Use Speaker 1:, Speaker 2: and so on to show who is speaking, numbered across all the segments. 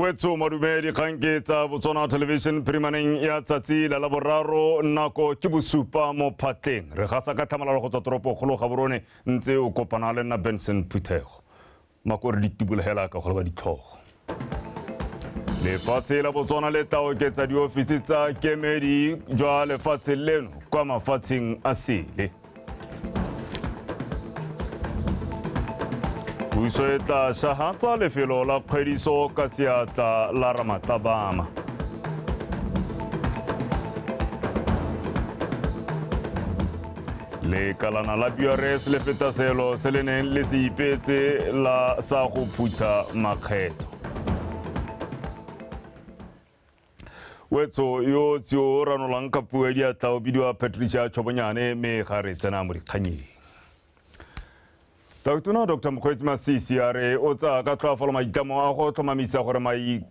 Speaker 1: Wetso madume dikgang ke tsa Botswana Television phirimaneng ya tsatsi la Laboraro nako ke bosupa mo phatleng. Re gasa ka tlhamalalo go tswa toropokgolo Gaborone ntse o kopana le nna Benson Phuthego. Makore di tibolegela ka go leba ditlhogo. Lefatshe la Botswana le tla oketsa diofisi tsa kemedi jwa lefatshe leno kwa mafatsheng a sele. Puso e tla shahatsa lefelo la kgwediso ka seatla la Ramatlabama. Lekalana la BRS le feta selo se le neng le se ipeetse la sa go phutha makgetho. Wetso yo tsio ranolang ka puo ya diatla o bidiwa Patricia Chobonyane mme ga re tsena mo dikganyeng. Tautona Dr. Mokgweetsi Masisi a re o tsaya ka tlhoafalo maitlamo a go tlhomamisa gore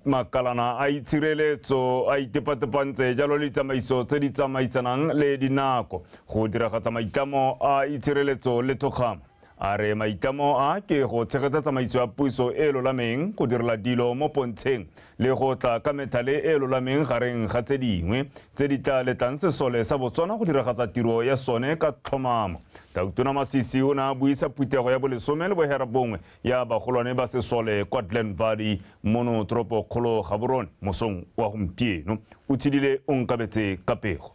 Speaker 1: makalana a itshireletso a itepatepantse jalo le ditsamaiso tse di tsamaisanang le dinako go diragatsa maitlamo a itshireletso le thokgamo. A re maitlamo a ke go tshegetsa tsamaiso ya puso e lolameng, go direla dilo mo pontsheng le go tla ka methale e lolameng gareng ga tse dingwe tse di tla letlang sesole sa Botswana go diragatsa tiro ya sone ka tlhomamo. Tautona Masisi o ne a buisa phuthego ya bolesome le boherabongwe ya bagolwane ba sesole kwa Glen Valley mono toropokgolo Gaborone mosong wa gompieno. O tshedile o nkabetse ka pego.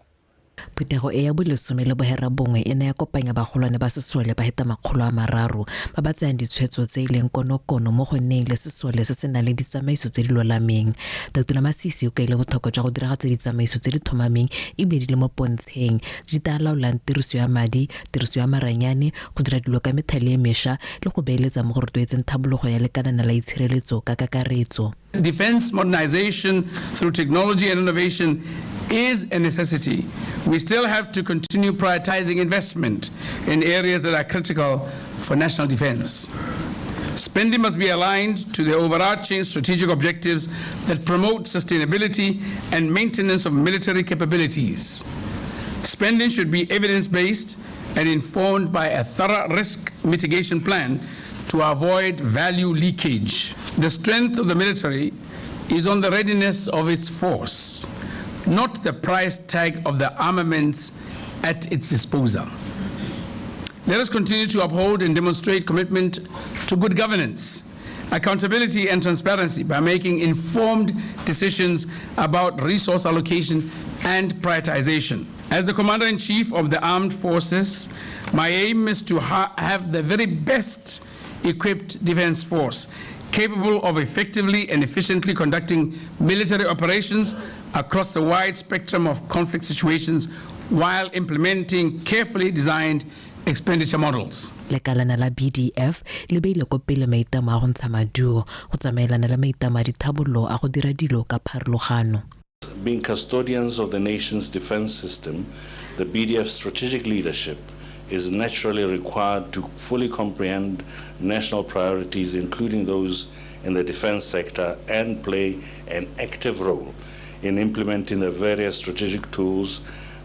Speaker 2: Phuthego e ya bolesome le boherabongwe e ne ya kopanya bagolwane ba sesole ba heta 300 ba ba tsayang ditshwetso tse e leng konokono mo go nneng le sesole se se nang le ditsamaiso tse di lolameng. Tautona Masisi o kaile botlhokwa jwa go diragatsa ditsamaiso tse di tlhomameng ebile di le mo pontsheng tse di tla laolang tiriso ya madi, tiriso ya maranyane, go dira dilo ka methale e mešwa le go beeletsa mo go rotloetseng tlhabologo ya lekalana la itshireletso ka kakaretso.
Speaker 3: Defense modernization through technology and innovation is a necessity. We still have to continue prioritizing investment in areas that are critical for national defense. Spending must be aligned to the overarching strategic objectives that promote sustainability and maintenance of military capabilities. Spending should be evidence-based and informed by a thorough risk mitigation plan to avoid value leakage. The strength of the military is on the readiness of its force, not the price tag of the armaments at its disposal. Let us continue to uphold and demonstrate commitment to good governance, accountability and transparency by making informed decisions about resource allocation and prioritization. As the Commander-in-Chief of the Armed Forces, my aim is to have the very best equipped defense force capable of effectively and efficiently conducting military operations across the wide spectrum of conflict situations while implementing carefully designed expenditure models.
Speaker 2: Lekalana la BDF le beile ko pele maitlamo a go ntsha maduo go tsamaelana le maitlamo a dithabollo a go dira dilo ka pharologano.
Speaker 4: Being custodians of the nation's defense system, the BDF strategic leadership is naturally required to fully comprehend national priorities, including those in the defense sector, and play an active role in implementing the various strategic tools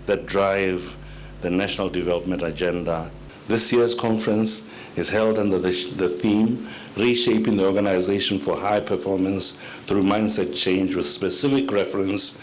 Speaker 4: that drive the national development agenda. This year's conference is held under the theme, Reshaping the Organization for High Performance Through Mindset Change, with specific reference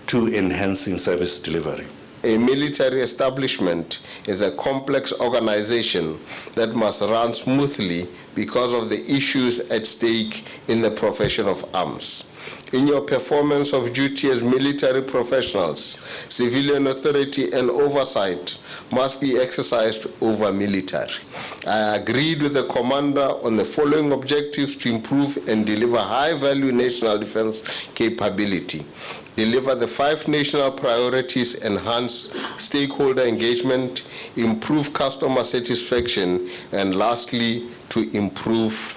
Speaker 4: to enhancing service delivery.
Speaker 5: A military establishment is a complex organization that must run smoothly because of the issues at stake in the profession of arms. In your performance of duty as military professionals, civilian authority and oversight must be exercised over military. I agreed with the commander on the following objectives to improve and deliver high-value national defense capability. Deliver the 5 national priorities, enhance stakeholder engagement, improve customer satisfaction, and lastly, to improve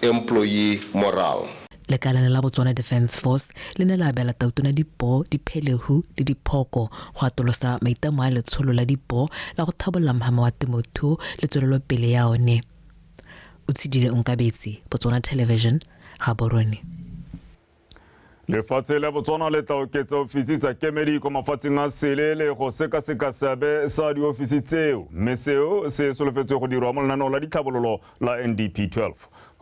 Speaker 5: employee morale.
Speaker 2: Lekalana la Botswana Defence Force le ne la abela tautona dipoo, diphelehu le diphoko go atolosa maitlamo a letsholo la dipoo la go tlhabolola mhama wa temothuo le tswelelopele ya one. O tshedile Onkabetse, Botswana Television, Gaborone.
Speaker 1: Lefatshe la Botswana le tla oketsa ofisi tsa kemedi kwa mafatsheng a sele le go sekaseka seabe sa diofisi tseo, mme seo se solofetswe go dirwa mo lenaneong la ditlhabololo la NDP 12.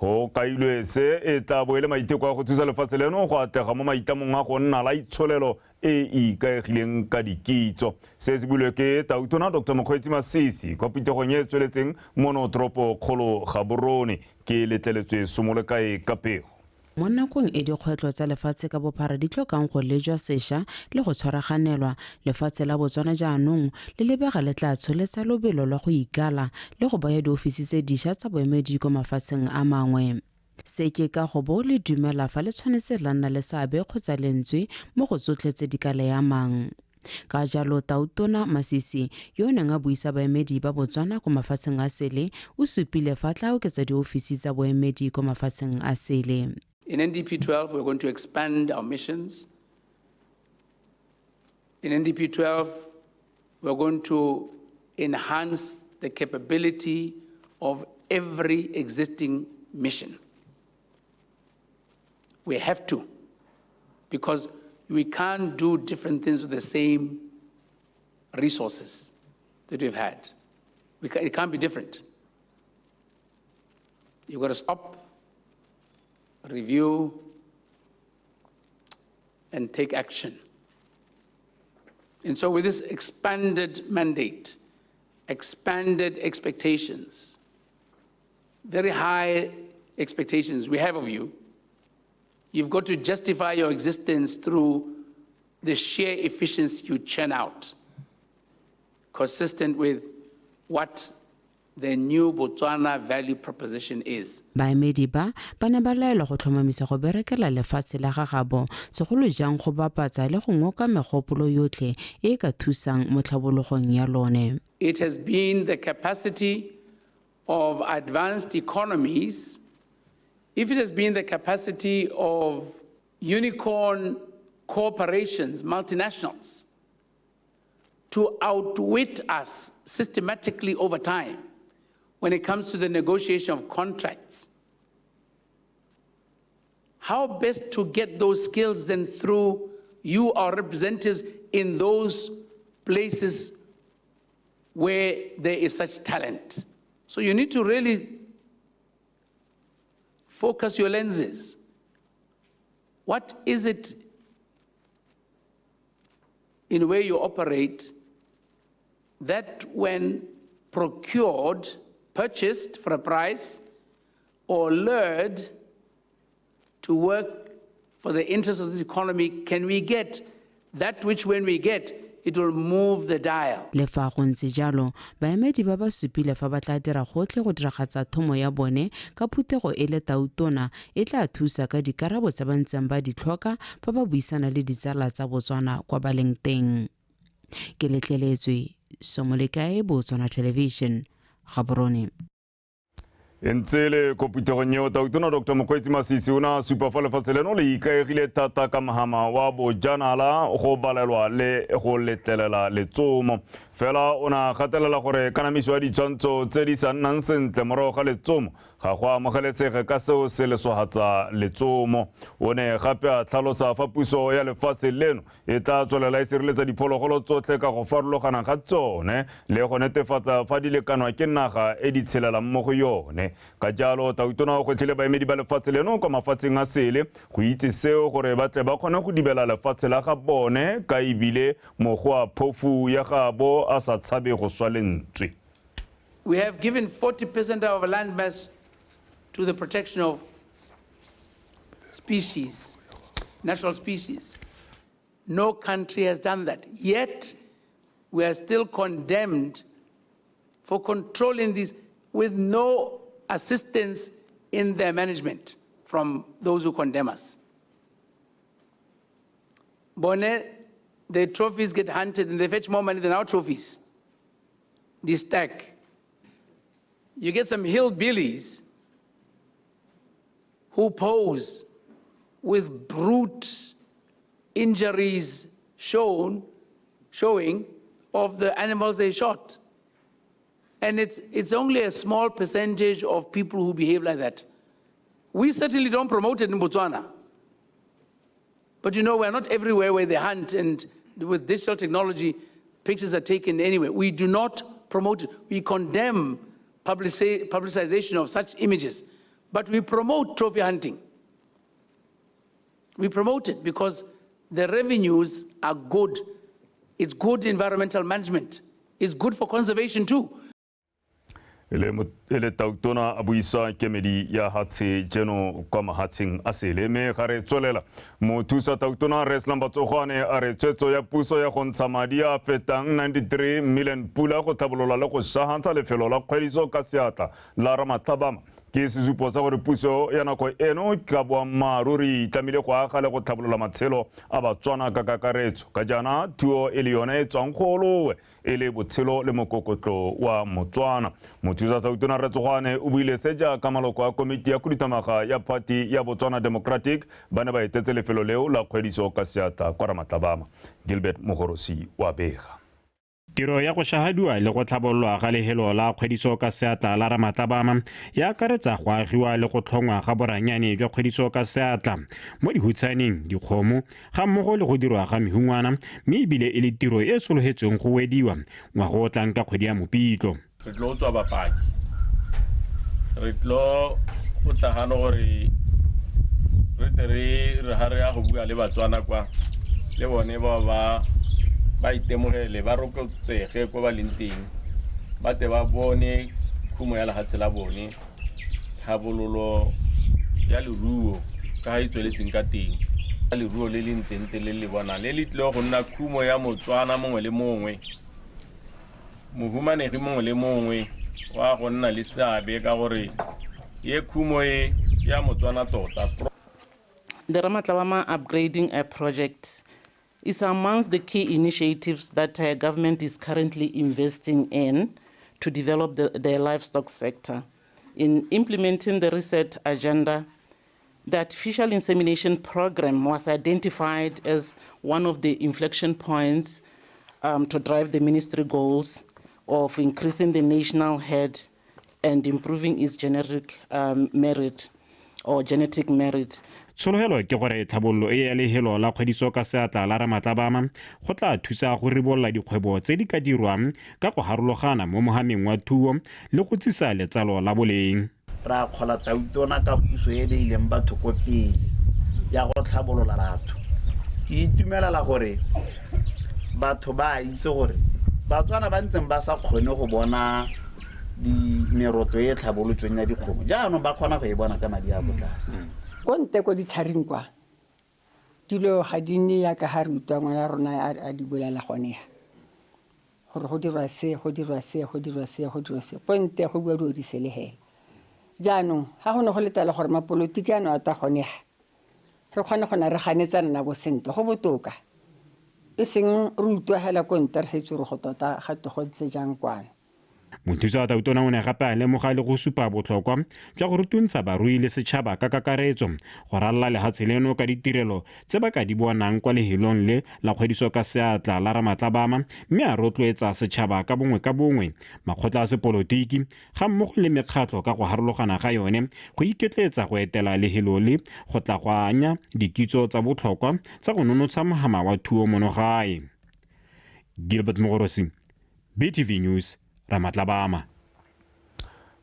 Speaker 1: Go kailwe se e tla bo e le maiteko a go thusa lefatshe leno go atlega mo maitlamong a go nna la itsholelo e e ikaegileng ka dikitso. Se se builwe ke Tautona Dr Mokgweetsi Masisi kwa phuthegong e e tsweletseng mono toropokgolo Gaborone. Ke letleletswe Somolekae ka pego.
Speaker 6: Mo nakong e dikgwetlho tsa lefatshe ka bophara di tlhokang go lejwa sešwa le go tshwaraganelwa, lefatshe la Botswana jaanong le lebega le tla tsholetsa lobelo lwa go ikala le go baya diofisi tse dišwa tsa boemedi kwa mafatsheng a mangwe. Se ke ka go bo le dumela fa le tshwanetse la nna le seabe kgotsa lentswe mo go tsotlhe tse di ka le amang. Ka jalo Tautona Masisi, yo o neng a buisa baemedi ba Botswana kwa mafatsheng a sele, o supile fa tla oketsa diofisi tsa boemedi kwa mafatsheng a sele.
Speaker 3: In NDP 12, we're going to expand our missions. In NDP 12, we're going to enhance the capability of every existing mission. We have to, because we can't do different things with the same resources that we've had. It can't be different. You've got to stop, review, and take action. And so with this expanded mandate, expanded expectations, very high expectations we have of you, you've got to justify your existence through the sheer efficiency you churn out, consistent with what the new Botswana value proposition is.
Speaker 6: Baemedi ba ba ne ba laelwa go tlhomamisa go berekela lefatshe la gagabo, segolo jang go bapatsa le go ngoka megopolo yotlhe e e ka thusang mo tlhabologong ya lone.
Speaker 3: It has been the capacity of advanced economies, if it has been the capacity of unicorn corporations, multinationals, to outwit us systematically over time when it comes to the negotiation of contracts. How best to get those skills then through you, our representatives, in those places where there is such talent. So you need to really focus your lenses. What is it in the way you operate that when procured, purchased for a price, or lured to work for the interests of this economy, can we get that which when we get, it will move the dial.
Speaker 6: Le fa go ntse jalo, baemedi ba ba supile fa ba tla dira gotlhe go diragatsa thomo ya bone ka phuthego e le Tautona e tla thusa ka dikarabo tse ba ntseng ba di tlhoka fa ba buisana le ditsala tsa Botswana kwa ba leng teng. Ke letleletswe Somolekae, Botswana Television, Gaborone.
Speaker 1: E ntse le ko phuthegong eo, Tautona Dr Mokgweetsi Masisi o ne a supa fa lefatshe leno le ikaegile thata ka mohama wa bojanala go balelwa le go letlelela letsomo. Fela o ne a gatelela gore kanamiso ya ditshwantsho tse di sa nnang sentle morago ga letsomo ga go amogelesege ka seo se leswahatsa letsomo. O ne gape a tlhalosa fa puso ya lefatshe leno e tla tswelela e sireletsa diphologolo tsotlhe ka go farologana ga tsone le go netefatsa fa di lekanwa ke naga e di tshelelang mo go yone. Ka jalo Tautona o gwetlhile baemedi ba lefatshe leno kwa mafatsheng a sele go itse seo gore ba tle ba kgone go dibela lefatshe la ga bone ka ebile mokgwa phofu ya gabo a sa tshabe go swa lentswe.
Speaker 3: We have given 40% of our land mass to the protection of species, natural species. No country has done that. Yet, we are still condemned for controlling these with no assistance in their management from those who condemn us. Bone, the trophies get hunted and they fetch more money than our trophies. They stack. You get some hillbillies who pose with brute injuries showing of the animals they shot. And it's only a small percentage of people who behave like that. We certainly don't promote it in Botswana. But you know, we're not everywhere where they hunt, and with digital technology, pictures are taken anyway. We do not promote it. We condemn publicization of such images. But we promote trophy hunting. We promote it because the revenues are good. It's good environmental management. It's good for conservation too.
Speaker 1: Ele tautona a buisa kemedi ya hatshe jeno kwa mahatsheng a sele mme ga re tswelela mothusa tautona re Slumber Tsogwane a re tshwetso ya puso ya go ntsha madi a fetang 93 million pula go tlhabolola le go sahantsha lefelo la kgwediso ka seatla la Ramatlabama ke sesupo sa gore puso ya nako eno ka boammaaruri tlamile go aga le go tlhabolola matshelo a Batswana ka kakaretso ka jaana thuo e le yone e tswang go olowe e le botshelo le mokokotlo wa Motswana. Mothusa tautona Rre Tsogwane o buile se jaaka maloko a komiti ya khuduthamaga ya party ya Botswana Democratic ba ne ba etetse lefelo leo la kgwediso ka seatla kwa Ramatlabama. Gilbert Mogorosi wa bega.
Speaker 7: Tiro ya go shahadiwa le go tlhabololwa ga lehelo la kgwediso ka seatla la Ramatlabama ya akaretsa go agiwa le go tlhongwa ga boranyane jwa kgwediso ka seatla mo dihutshaneng, dikgomo ga mmogo le go dirwa ga mehungwana, mme ebile e le tiro e sologetsweng go wediwa ngwaga o tlang ka kgwedi ya Mopitlo.
Speaker 8: Re tlo tswa bapaki, re tlo go tlagano gore re tle re ga re ya go bua le Batswana kwa le bone ba itemogele ba rokotsege ko ba leng teng, ba tle ba bone khumo ya lehatshe la bone, tlhabololo ya leruo ka ga e tsweletseng ka teng, leruo le le nteng le le bonang le le tlile go nna khumo ya Motswana mongwe le mongwe, mohumanegi mongwe le mongwe wa go nna le seabe ka gore ye khumo e ya Motswana tota.
Speaker 9: The Ramatlabama upgrading a project is amongst the key initiatives that government is currently investing in to develop the livestock sector. In implementing the reset agenda, the artificial insemination program was identified as one of the inflection points to drive the ministry goals of increasing the national herd and improving its generic merit or genetic merit.
Speaker 7: Tshologelo ke gore tlhabololo e ya lehelo la kgwediso ka seatla la Ramatlabama go tla thusa go ribolola dikgwebo tse di ka dirwang ka go harologana mo mohameng wa thuo le go tsisa letsalo la boleng.
Speaker 10: Ra kgola tautona ka puso e beileng batho ko pele ya go tlhabolola batho. Ke itumelela gore batho ba itse gore Batswana ba ntseng ba sa kgone go bona di meroto e tlhabolotsweng ya dikgomo jaanong ba kgona go e bona ka madi a ko tlase.
Speaker 11: Ko nte ko ditlharing kwa dilo ga di nne yaka ga re utlwa ngwana rona a di bolela gone ya gore go dirwa se, go dirwa se, go dirwa se, go dirwa se, ko nte go bua dilo di sele hela. Jaanong ga go ne go letela gore mapolotiki ano a ta gone ya re kgone go na re ganetsana nabo sentle, go botoka e seng re utlwa hela ko nte re sa itse gore go tota ga te go ntse jang kwano.
Speaker 7: Mothusa tautona o ne gape a lemoga le go supa botlhokwa jwa go rutuntsha barui le setšhaba ka kakaretso go ralala lehatshe leno ka ditirelo tse ba ka di bonang kwa lehelong le la kgwediso ka seatla la Ramatlabama, mme a rotloetsa setšhaba ka bongwe makgotla a sepolotiki ga mmogo le mekgatlho ka go harologana ga yone go iketletsa go etela lehelo le go tla go anya dikitso tsa botlhokwa tsa go nonotsha mohama wa thuo mono gae. Gilbert Mogorosi, BTV News, Ramatlabama.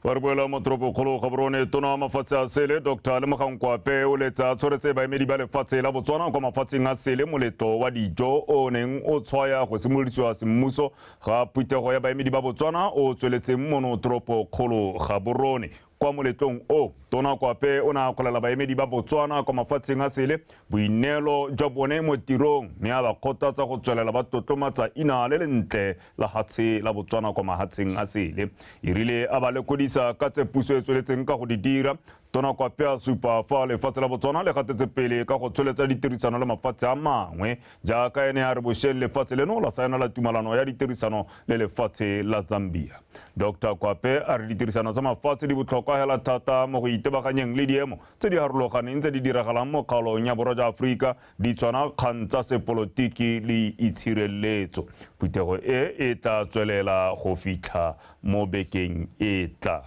Speaker 1: Fa re boela mo toropokgolo Gaborone, tona wa mafatshe a sele Dr. Lemogang Kwape o letsa tshwaretse baemedi ba lefatshe la Botswana kwa mafatsheng a sele moletlo wa dijo o neng o tshwaya go simolodisiwa semmuso ga phuthego ya baemedi ba Botswana o tsweletseng mono toropokgolo Gaborone. Kwa moletlong o, tona Kwape o ne a kgolela baemedi ba Botswana kwa mafatsheng a sele boineelo jwa bone mo tirong mme a ba kgothatsa go tswelela ba tlotlomatsa ina le lentle la hatshe la Botswana kwa mahatsheng a sele. E rile a ba lekodisa ka tse puso e tsweletseng ka go di dira, tona Kwape a supa fa lefatshe la Botswana le gatetse pele ka go tsweletsa ditirisano le mafatshe a mangwe jaaka ene a re bošeng lefatshe leno la saenela tumalano ya ditirisano le lefatshe la Zambia. Dr. Kwape a re ditirisano tsa mafatshe di botlhokwa hela thata mo go itebaganyeng le diemo tse di harologaneng tse di diragalang mo kgaolong ya borwa jwa Aforika di tshwana kgang tsa sepolotiki le itshireletso. Phuthego e e tla tswelela go fitlha mo bekeng e tla.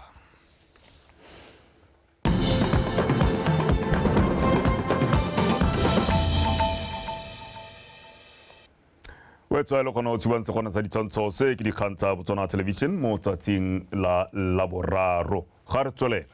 Speaker 1: Wetswa le gona o tshubang se gona sa ditshwantsho se ke dikgang tsa Botswana Television mo tsatsing la Laboraro. Ga re tswelela.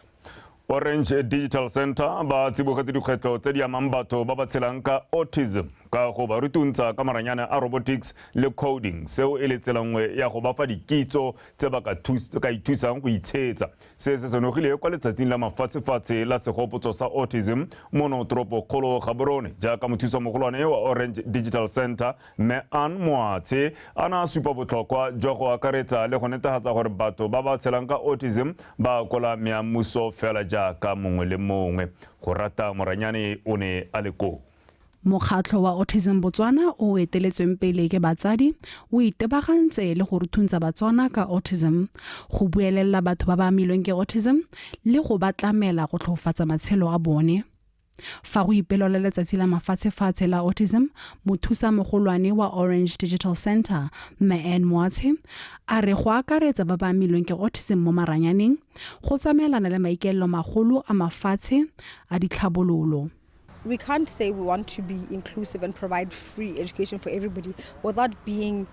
Speaker 1: Orange Digital Center ba tsibogetse dikgwetlho tse di amang batho ba ba tshelang ka autism ka go ba rutuntsha ka maranyane a robotics le coding, seo e le tsela nngwe ya go ba fa dikitso tse ba ka ithusang go itshetsa. Se se senogile kwa letsatsing la mafatshefatshe la segopotso sa autism mono toropokgolo Gaborone, jaaka mothusa mogolwane wa Orange Digital Center Mme Ann Moatshe a na a supa botlhokwa jwa go akaretsa le go netefatsa gore batho ba ba tshelang ka autism ba akola meamuso fela jaaka mongwe le mongwe. Go rata Moranyane o ne a le koo.
Speaker 12: Mokgatlho wa Autism Botswana o o eteletsweng pele ke batsadi o itebagantse le go ruthuntsa Batswana ka autism, go buelelela batho ba ba amilweng ke autism le go ba tlamela go tlhofofatsa matshelo a bone. Fa go ipelelwa letsatsi la mafatshefatshe la autism, mothusa mogolwane wa Orange Digital Center, Mme Ann Moatshe, a re go akaretsa ba ba amilweng ke autism mo maranyaneng go tsamaelana le maikaelelo magolo a mafatshe a ditlhabololo.
Speaker 13: We can't say we want to be inclusive and provide free education for everybody without being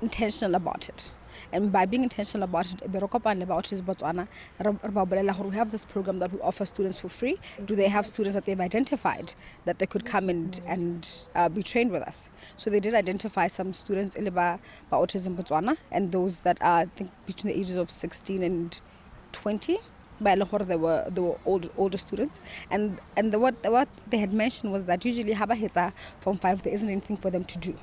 Speaker 13: intentional about it. And by being intentional about it, we have this program that we offer students for free. Do they have students that they've identified that they could come and be trained with us? So they did identify some students in Autism Botswana, and those that are, I think, between the ages of 16 and 20. By Lahore, they were older students, and what they had mentioned was that usually haba hetsa form 5 there isn't anything for them to do.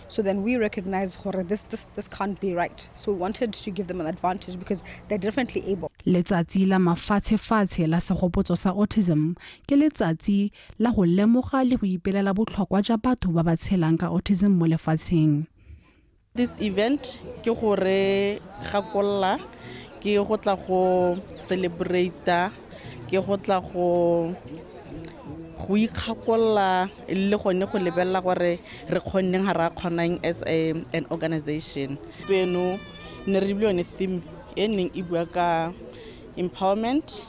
Speaker 13: So then we recognized hore this can't be right. So we wanted to give them an advantage because they're differently able.
Speaker 12: Letsatsi la mafatshefatshe la segopotso sa autism ke letsatsi la go lemoga le go ipelela botlhokwa jwa batho ba ba tshelang ka autism mo lefatsheng.
Speaker 9: This event ke gore gakolla, ke go tla go celebrate, ke go tla go ikgakolla le gone go lebella gore re kgonneng ga ra kgonang as an organization. Peno ne re bile yone theme e neng e bua ka empowerment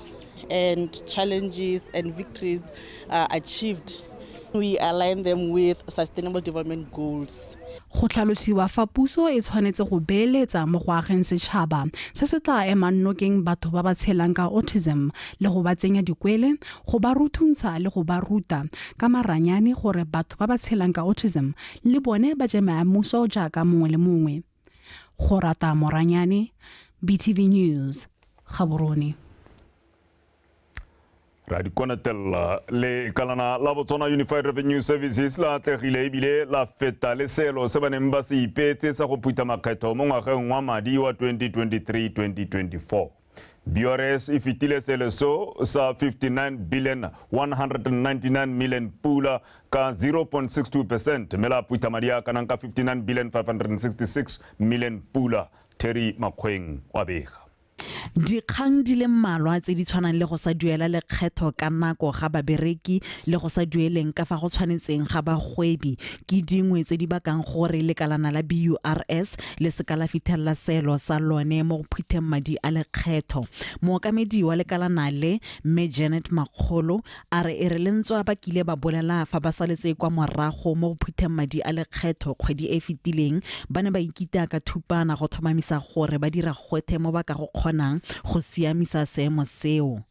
Speaker 9: and challenges and victories achieved. We align them with sustainable development goals.
Speaker 12: Go tlhalosiwa fa puso e tshwanetse go beeletsa mo go ageng setšhaba se se tla emang nokeng batho ba ba tshelang ka autism le go ba tsenya dikwele, go ba ruthuntsha le go ba ruta ka maranyane gore batho ba ba tshelang ka autism le bone ba je meamuso jaaka mongwe le mongwe. Go rata Moranyane, BTV News, Gaborone.
Speaker 1: Ra dikonatella le kalana la Botswana Unified Revenue Services la atlegile ebile la feta le selo se ba neng ba se ipeetse sa go phutha makgetho mo ngwageng wa madi wa 2023-2024. BRS e fetile selo seo sa 59,199 million pula ka 0.62%, mme la phutha madi a kanang ka 59,566 million pula. Terry Makgweng wa bega.
Speaker 14: Dikgang di le mmalwa tse di tshwanang le go sa duela lekgetho ka nako ga babereki le go sa dueleng ka fa go tshwanetseng ga bagwebi ke dingwe tse di bakang gore lekalana la BURS le seka la fitlhelela seelo sa lone mo go phutheng madi a lekgetho. Mookamedi wa lekalana le, Mme Janet Makgolo, a re e re le ntswa ba kile ba bolela fa ba saletse kwa morago mo go phutheng madi a lekgetho kgwedi e fetileng, ba ne ba ikita ka thupana go tlhomamisa gore ba dira gotlhe mo ba ka go kgonang go siamisa seemo seo.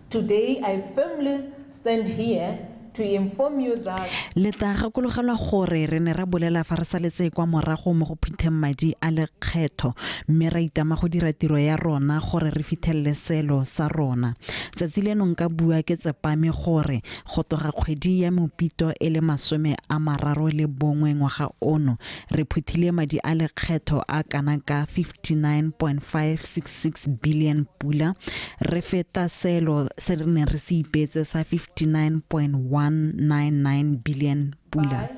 Speaker 15: Today I firmly stand here to inform you that
Speaker 14: le tla gakologelwa gore re ne ra bolela fa re saletse kwa morago mo go phutheng madi a lekgetho, mme ra itama go dira tiro ya rona gore re fitlhelele selo sa rona. Tsatsi leno nka bua ke tsepame gore go tloga kgwedi ya Mopito e le 31 ngwaga ono re phuthile madi a lekgetho a kana ka 59.566 billion pula, re feta selo se re neng re se ipeetse sa 59.199 billion pula.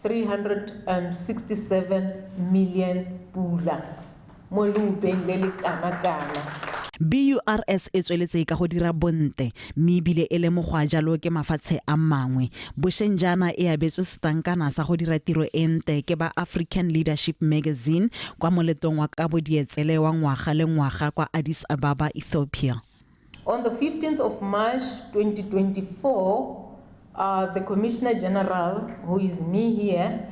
Speaker 15: 367 million pula mo leubeng le le kana-kana.
Speaker 14: BURS e tsweletse ka go dira bonte mme ebile e lemogwa jalo ke mafatshe a mangwe. Bošeng jaana e abetswe setankana sa go dira tiro e nte ke ba African Leadership Magazine kwa moletong wa kabo dietsele wa ngwaga le ngwaga kwa Addis Ababa, Ethiopia.
Speaker 15: On the 15th of March 2024, the Commissioner General, who is me here,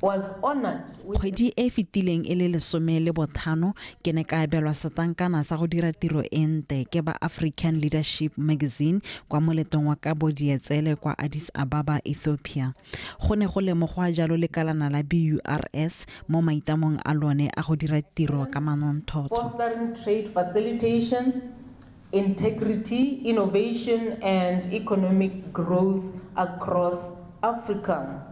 Speaker 15: Was honored with
Speaker 14: Kgwedi e fetileng e le 15 ke ne ka abelwa setankana sa go dira tiro e nte ke ba African Leadership Magazine kwa moletong wa kabo dietsele kwa Addis Ababa, Ethiopia. Go ne go lemogwa jalo lekalana la BURS mo maitamong a lone a go dira tiro ka manontlhotlho.
Speaker 15: Fostering trade facilitation, integrity, innovation and economic growth across Africa.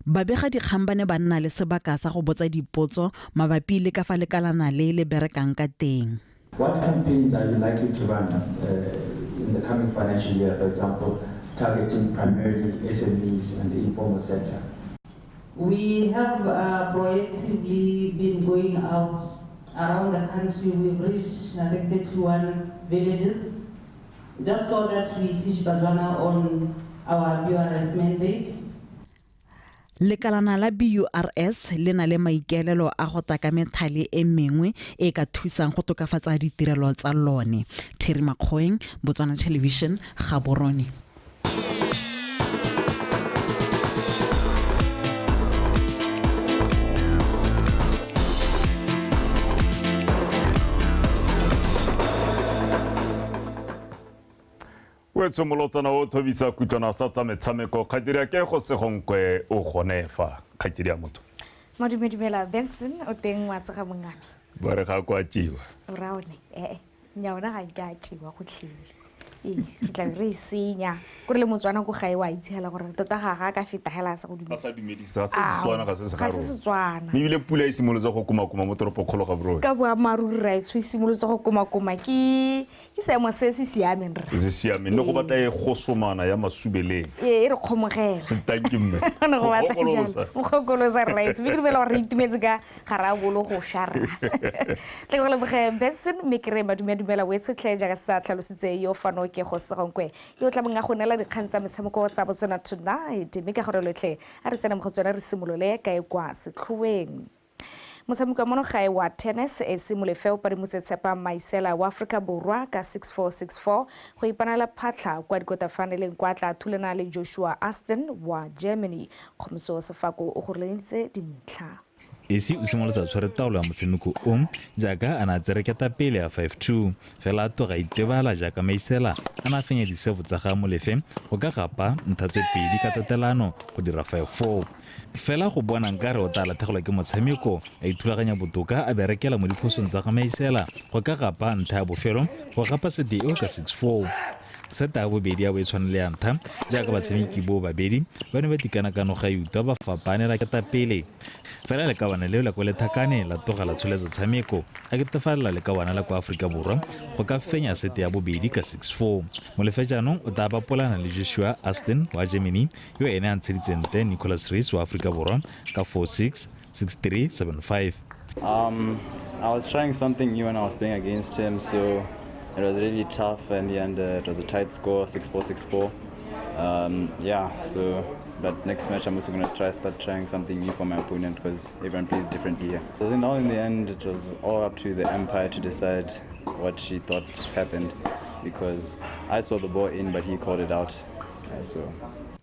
Speaker 14: Babegadikgang ba ne ba nna le sebaka sa go botsa dipotso mabapi le ka fa lekalana le le berekang ka teng.
Speaker 16: What campaigns are you likely to run in the coming financial year, for example, targeting primarily SMEs and the informal sector?
Speaker 9: We have proactively been going out around the country. We've reached, I think, 31 villages, just so that we teach Botswana on our BURS mandate.
Speaker 14: Lekalana la BURS le na le maikaelelo a go taka methale e mengwe e ka thusang go tokafatsa ditirelo tsa lone. Terry Makgoeng, Botswana Television, Gaborone.
Speaker 1: Wetso molotsana o thobisa kutlwana sa tsa metshameko kgaitsedi ya ke go segonkwe o gone fa kgaitsedi ya motho.
Speaker 17: Madumedumela Benson o teng wa tsoga mongame.
Speaker 1: Ba re ga kwa tjiwa.
Speaker 17: O ra one nya ona ga ke a tjiwa go tlhile. Re tla re senya gore le Motswana go gae wa itshela gore tota ga ka feta hela sa go dumedisa.
Speaker 1: Sa dumedisa se Setswana ga se se
Speaker 17: ga se Setswana.
Speaker 1: Mme ebile pula e simolotse go komakoma mo toropokgolo ga Borone.
Speaker 17: Ka boammaaruri ra e simolotse go komakoma ke seemo se se siameng rra.
Speaker 1: Se se siameng le go batla e gosomana ya masubeleng.
Speaker 17: Ee, e re kgomogela.
Speaker 1: Thank you mme.
Speaker 17: Ne go batla jalo. Mokgokolosa rra itse mme ke dumela gore re itumetse ka ga ra bolo go sha rra. Tle go leboge Benson mme ke re madumedumela o tshotlhe jaaka sa tlhalositse yo fano ke go segonkwe yo tla bong a go neela dikgang tsa metshameko tsa Botswana Tonight mme ka gore lotlhe a re tsena mo go tsona re simolole kae kwa setlhoeng. Motshameko wa monogae wa tennis e Molefe o padimotse Tshepa Maisela wa Afrika Borwa ka 6-4 6-4 go ipanela phatlha kwa dikotafaneleng kwa tla thulana le Joshua Aston wa Germany. Kgomotso Sefako o goreleditse dintlha.
Speaker 18: Esi o simolotsa tshwere taolo ya motshameko o jaaka a na tsere ketapele ya 5-2 fela a tloga itebala jaaka Maisela a na fenya disefo tsa ga Molefe go ka gapa ntlha tse pedi ka tatelano go dira 5-4. Fela go bona nkare o tla latlhegelwa ke motshameko a ithulaganya botoka a berekela mo diphosong tsa ga Maisela go ka gapa ntlha ya bofelo go gapa sete eo ka 6-4. Seta ya bobedi ya bo e tshwane le ya ntlha jaaka batshameki bo babedi ba ne ba tikanakano ga yuta ba fapanela ketapele. Fela lekawana leo la kwa Lethakane la tloga la tsholetsa tshameko a ketefalela lekawana la kwa Aforika Borwa go ka fenya sete ya bobedi ka 6-4. Molefe jaanong o tla bapolana le Joshua Aston wa Germany yo ene a ntsheditseng ntle Nicholas Rees wa Aforika Borwa ka 4-6, 6-3, 7-5.
Speaker 19: I was trying something new when I was playing against him, so it was really tough. In the end, it was a tight score, 6-4, 6-4. But next match I'm also going to start trying something new for my opponent because everyone plays differently here. I think now in the end it was all up to the umpire to decide what she thought happened because I saw the ball in but he called it out.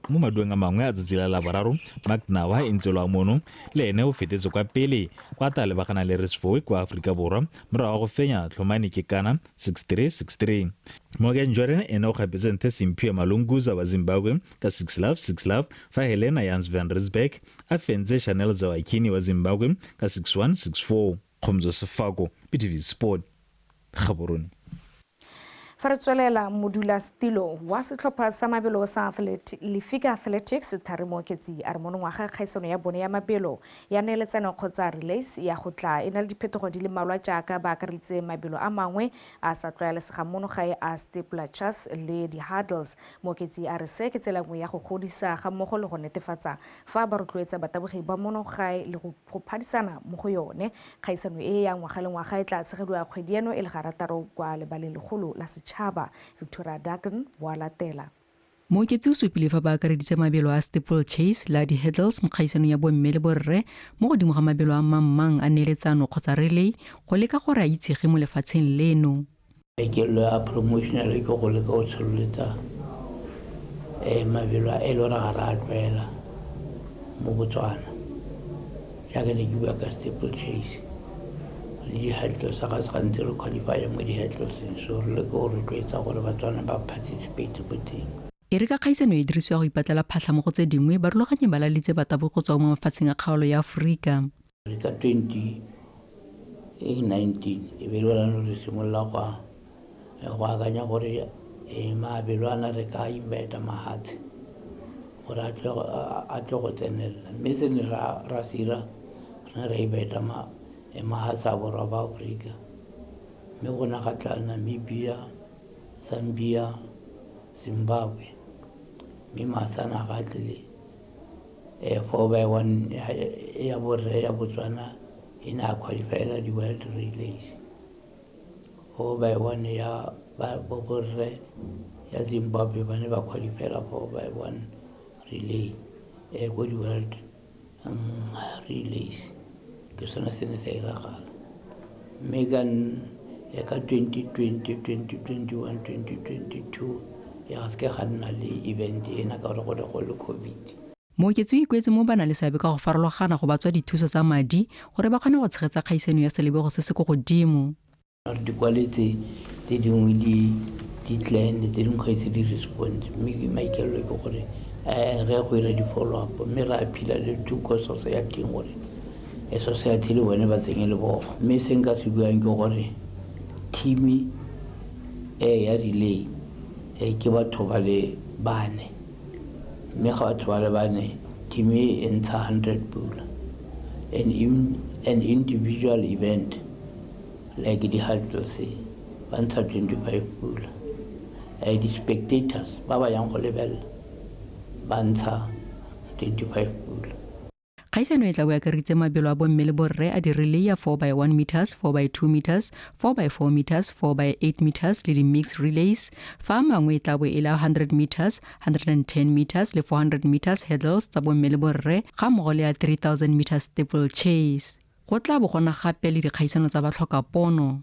Speaker 18: Mo madueng a mangwe a tsatsi la Laboraro, Mark Nawa e ntse lwa mono le ene o fetetse kwa pele kwa ta lebagana le Resfoe kwa Aforika Borwa morago ga go fenya Tlhomane Kekana 6-3 6-3. Morgan Jordan ene o gapetse nthe Simphiwe Malunguza wa Zimbabwe ka 6-love 6-love fa Helena Jans van Rensburg a fentse Chanel Zawakini wa Zimbabwe ka 6-1 6-4. Kgomotso Sefako, BTV Sport, Gaborone.
Speaker 17: Fa re tswelela modulasetilo wa setlhopha sa mabelo sa Lefika Athletics Thari Mooketsi a re monongwaga kgaisano ya bone ya mabelo ya neeletsano kgotsa relays ya go tla e na le diphetogo di le mmalwa jaaka ba akareditse mabelo a mangwe a sa tlwaelesegang monogae a steeplechase le di-hurdles. Mooketsi a re se ke tsela nngwe ya go godisa ga mmogo le go netefatsa fa ba rotloetsa batabogi ba monogae le go phadisana mo go yone. Kgaisano e ya ngwaga le ngwaga e tla tshegediwa kgwedi eno e le garataro kwa lebaleng legolo la Chaba Victoria Dagan wa latela.
Speaker 20: Mooketsi o supile fa ba akareditse mabelo a steeplechase le a di-hurdles mo kgaisanong ya bomme le borre mo godimo ga mabelo a mang-mang a neeletsano kgotsa relay go leka gore a itsege mo lefatsheng leno.
Speaker 21: Maikaelelo a promotional ke go leka go tsholetsa mabelo a e le gore ga re a tlwaela mo Botswana. Jaaka ne ke bua ka steeple chase le di-hurdles ga se gantsi re qualifya mo di-hurdleseng, so re leke go rotloetsa gore Batswana ba participate ko teng.
Speaker 20: E re ka kgaisano e dirisiwa go ipatlela phatlha mo go tse dingwe, barulaganyi ba laleditse batabogi go tswa mo mafatsheng a kgaolo ya Aforika.
Speaker 21: Re ka 2019 e be le gona re simolola go akanya gore mabelo ana re ka invita mahatshe gore a tle go tsenelela, mme se ne ra se ira, re ne ra invita mahatshe a borwa ba Aforika, mme go ne ga tla Namibia, Zambia, Zimbabwe, mme mahatshe ana ga a tlile. 4x1 ya borre ya Botswana e ne a qualifyela di-world relays, 4x1 ya borre ya Zimbabwe ba ne ba qualifyela 4x1 relay ko di-world relays. Ke sone se ne sa iragala, mme ka 2020, 2021, 2022 ya ga seke ga nna le event ena ka gore go ne go le COVID.
Speaker 20: Mooketsi o ikuetse mo ba nang le seabe ka go farologana go ba tswa dithuso tsa madi gore ba kgone go tshegetsa kgaisano ya selebego se se ko godimo.
Speaker 21: Re di kwaletse tse dingwe di plan, tse dingwe ga ise di respond, mme maikaelelo ke gore re ya go ira di-follow up, mme re appeala le to ko society gore society le bone ba tsenye lebogo. Mme se nka se buang ke gore team ya relay ke batho ba le bane, mme ga batho ba le bane team e ntsha 100 pula. An individual event like di-hurdles ba ntsha 25 pula. Di-spectators ba ba yang go lebelela ba ntsha 25 pula.
Speaker 20: Kgaisano e tla bo akareditse mabelo a bomme le borre a di-relay ya 4x1 meters, 4x2 meters, 4x4 meters, 4x8 meters le di-mixed relays, fa a mangwe e tla bo e le 100 meters, 110 meters le 400 meters hurdles tsa bomme le borre, ga mmogo le ya 3000 meters steeple chase. Go tla bo gona gape le dikgaisano tsa batlhokapono.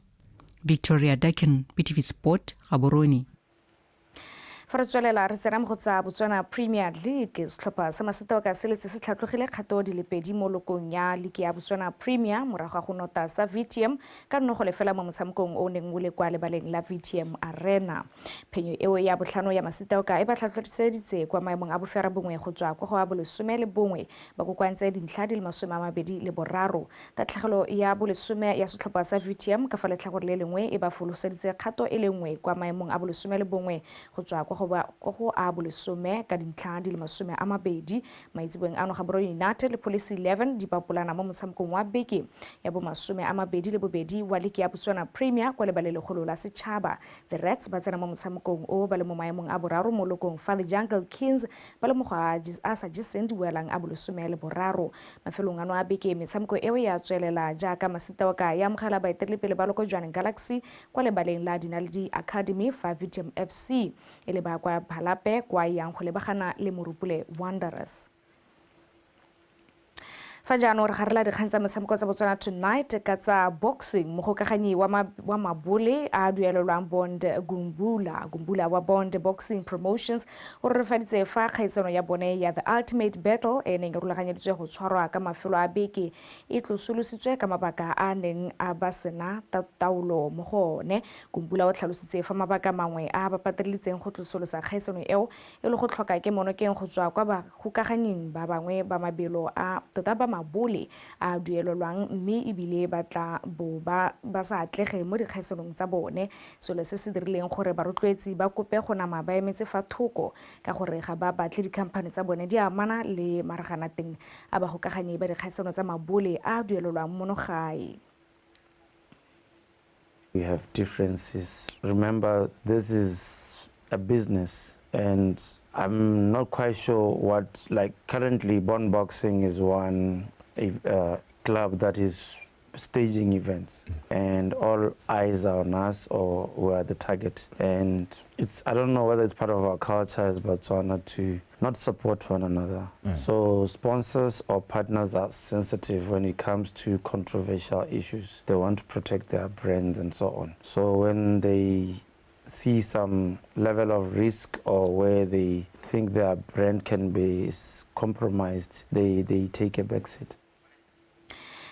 Speaker 20: Victoria Dakin, BTV Sport, Gaborone.
Speaker 17: Fa re tswelela re tsena mo go tsa Botswana Premier League, setlhopha sa Masitaoka se letse se tlhatlogile kgato di le pedi mo lokong ya liki ya Botswana Premier morago ga go nota sa VTM ka 0-0 mo motshamekong o neng o le kwa lebaleng la VTM Arena. Phenyo eo ya botlhano ya Masitaoka e ba tlhatlhoseditse kwa maemong a 9 go tswa kwa go a 11 ba kokoantse dintlha di le 23. Tatlhegelo ya 10 ya setlhopha sa VTM ka fa letlhakore le lengwe e ba foloseditse kgato e le nngwe kwa maemong a 11 go tswa kwa go a 10 ka dintlha di le 20. Maitseboeng ano Gaborone United le Police 11 di bapolana mo motshamekong wa beke ya bo 22 wa liki ya Botswana Premier kwa lebaleng la setšhaba. The Reds ba tsena mo motshamekong o ba le mo maemong a boraro mo lokong, fa the Jungle Kings ba le mo go a sa jeseng diwelang a 13. Mafelong ano a beke metshameko eo ya tswelela jaaka Masitaoka ya amogela baeteledipele ba loko Jwaneng Galaxy kwa lebaleng la Dinaledi Academy, fa VTM FC e le ba kwa Phalape kwa yang go lebagana le Morupule Wanderers. Fa jaanong re garela dikgang tsa metshameko tsa Botswana Tonight ka tsa boxing. Mogokaganyi wa mabole a duelelwang Bond Gumbula wa Bond Boxing Promotions o rurifaditse fa kgaisano ya bone ya The Ultimate Battle e neng e rulaganyeditswe go tshwarwa ka mafelo a beke e tlosolositswe ka mabaka a neng a ba sena taolo mo go one. Gumbula o tlhalositse fa mabaka mangwe a ba pateleditseng go tlosolosa kgaisano eo e le go tlhoka kemonokeng go tswa kwa bagokaganying ba bangwe ba mabelo a tota ba mabole a duelelwang, mme ebile ba tla bo ba sa atlege mo dikgaisanong tsa bone, selo se se dirileng gore barotloetsi ba kope go nama ba emetse fa thoko ka gore ga ba batle dikhamphane tsa bone di amana le maraganateng a bagokaganyi ba dikgaisano tsa mabole a duelelwang mono gae.
Speaker 4: We have differences. Remember, this is a business, and I'm not quite sure what, like currently Bond Boxing is one club that is staging events, and all eyes are on us, or we are the target. And it's, I don't know whether it's part of our culture as Botswana to not support one another. So sponsors or partners are sensitive when it comes to controversial issues. They want to protect their brands and so on. So when they see some level of risk or where they think their brand can be compromised, they take a back seat.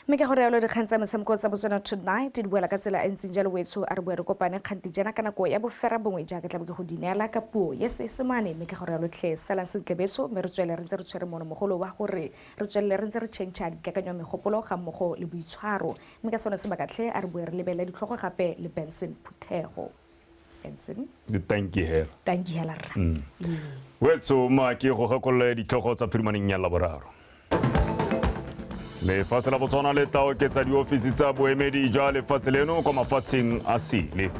Speaker 17: Mme ka gore yalo dikgang tsa metshameko tsa Botswana Tonight di buela ka tsela e ntseng jalo wetsho a re bue re kopane kganti jaana ka nako ya bofera bongwe jaaka tla bo ke go di neela ka puo ya Seesemane. Mme ka gore yalo tlhe salang sentle betso, mme re tswelele re ntse re tshwere mono mogolo wa gore re tswelele re ntse re change dikakanyo, megopolo ga mmogo le boitshwaro. Mme ka sone sebaka tlhe a re bue re lebelele ditlhogo gape le Benson Phuthego. Benson.
Speaker 1: Tanki hela.
Speaker 17: Tanki hela rra.
Speaker 1: Wetso ma ke go gakolole ditlhogo tsa phirimaneng ya Laboraro. Lefatshe la Botswana le tla oketsa diofisi tsa boemedi jwa lefatshe leno kwa mafatsheng a sele.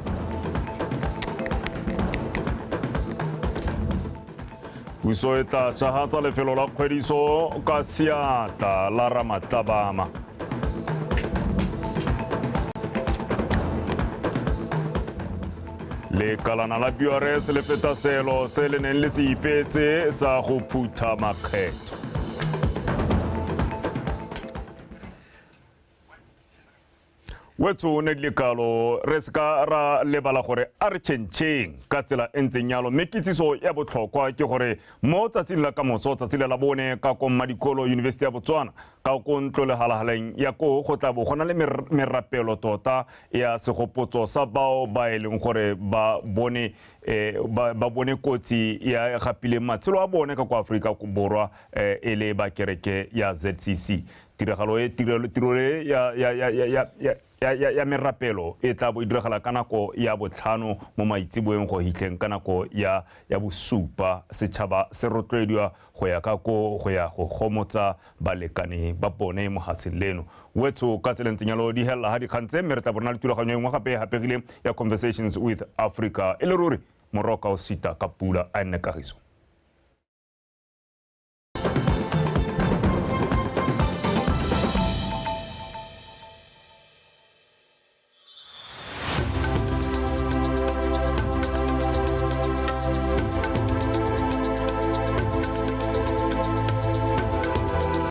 Speaker 1: Puso e tla šagatsa lefelo la kgwediso ka seatla la Ramatlabama. Lekalana la BRS le feta selo se le neng le se ipeetse sa go phutha makgetho. Wetso ne lekalo re se ka ra lebala gore a re tšhentšheng ka tsela e ntseng yalo. Mme kitsiso ya botlhokwa ke gore mo tsatsing la kamoso, tsatsi le la bone, ka ko Mmadikolo University ya Botswana, ka ko ntlo lehalahaleng ya ko go tla bo go na le merapelo tota ya segopotso sa bao ba e leng gore ba bone ba bone kotsi ya gapileng matshelo a bone ka kwa Aforika Borwa e le ba kereke ya ZCC. Tiragalo e tirelo e ya merapelo e tla bo e diragala ka nako ya 5 mo maitseboeng go hitlheng ka nako ya 7. Setšhaba se rotloediwa go ya ka ko go ya go gomotsa balekane ba bone mo hatsheng leno. Wetso ka tsela ntseng yalo di hela ha dikgang tse, mme re tla bona le thulaganyo e nngwe gape e hapegileng ya Conversations with Africa. E le ruri moroka o sita ka pula a nne kagiso.